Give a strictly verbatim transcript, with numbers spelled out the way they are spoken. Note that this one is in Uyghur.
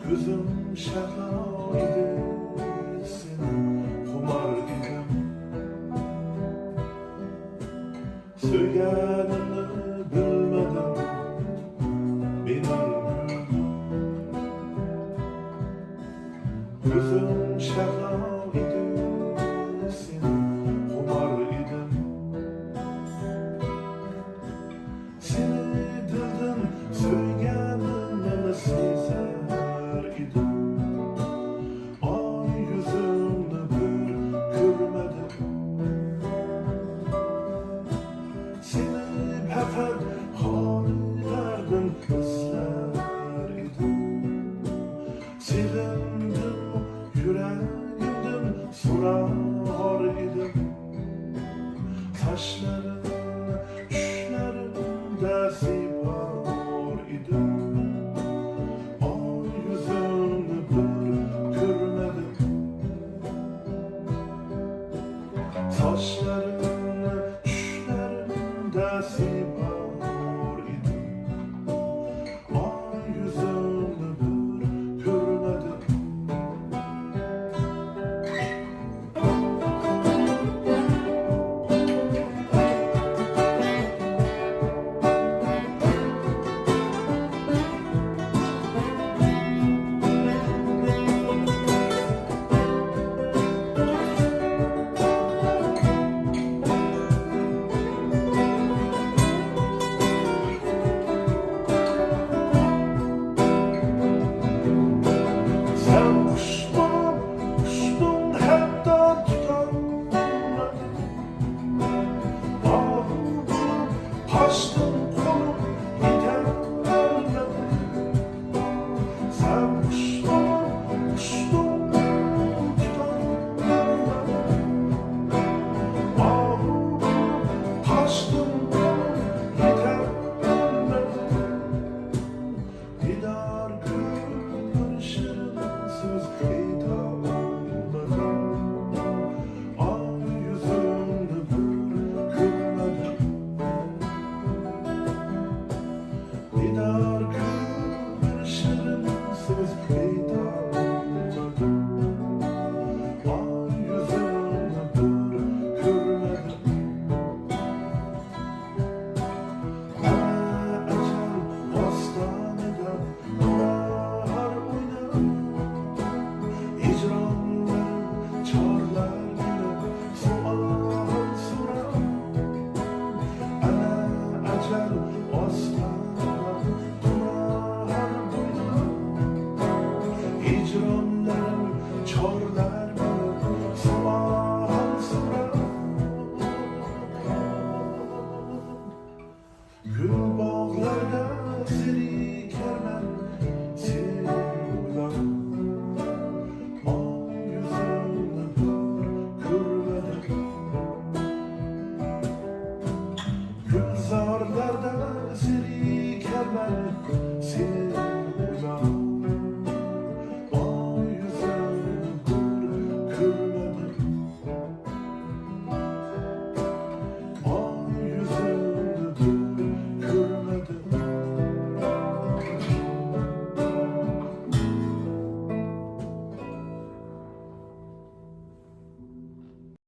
ئۆزۈم شەھلا ئىدىم، سېنى خۇمار ئىدىم. سۆيگەننى بىلمىدىم، مېنىڭ كۆڭلۈم. ئۆزۈم شەھلا ئىدىم، سېنى خۇمار ئىدىم. سېنى دىلدىن سۆيگەننى سېزەر ئىدىم. ئاي يۈزۈڭنى بىر كۆرمىدىم. سېنى پەقەت خالىلەردىن ئىزلەر ئىدىم. سېغىندىم، يۈرەگىمدىن سورار ئىدىم. ساچلىرىڭنى چۈشلىرىمدە سىيپار ئىدىم. ئاي يۈزۈڭنى بىر كۆرمىدىم. ساچلىرىڭنى چۈشلىرىمدە سىيپار ئىدىم. ئاي يۈزۈڭنى بىر كۆرمىدىم. سەن قۇش بولۇپ ئۇچتۇڭ، ھەتتا تۇتالمىدىم. ئاھۇ بولۇپ قاچتىڭ، قولۇڭ يېتەلمىدى. سەن قۇش بولۇپ ئۇچتۇڭ، تۇتالمىدىم. ئاھۇ بولۇپ قاچتىڭ، قولۇڭ يېتەلمىدى. دىدار كۆرۈپ بىر شېرىن سۆز ئېيتالمىدىم. ئاي يۈزۈڭنى بىر كۆرمىدىم. دىدار كۆرۈپ بىر شېرىن سۆز ئېيتالمىدىم. ئاي يۈزۈڭنى بىر كۆرمىدىم. ئەنە ئەجەل ئاستانىدا باھار ئويناپ، ھىجرانلىرىم چارلار مېنى سوئال سوراپ. ئەنە ئەجەل ئاستانىدا باھار ئويناپ، ھىجرانلىرىم چارلار مېنى سوئال سوراپ. گۈل باغلاردا زېرىكەرمەن سېنى ئويلاپ. ئاي يۈزۈڭنى بىر كۆرمىدىم. گۈلزارلاردا زېرىكەرمەن سېنى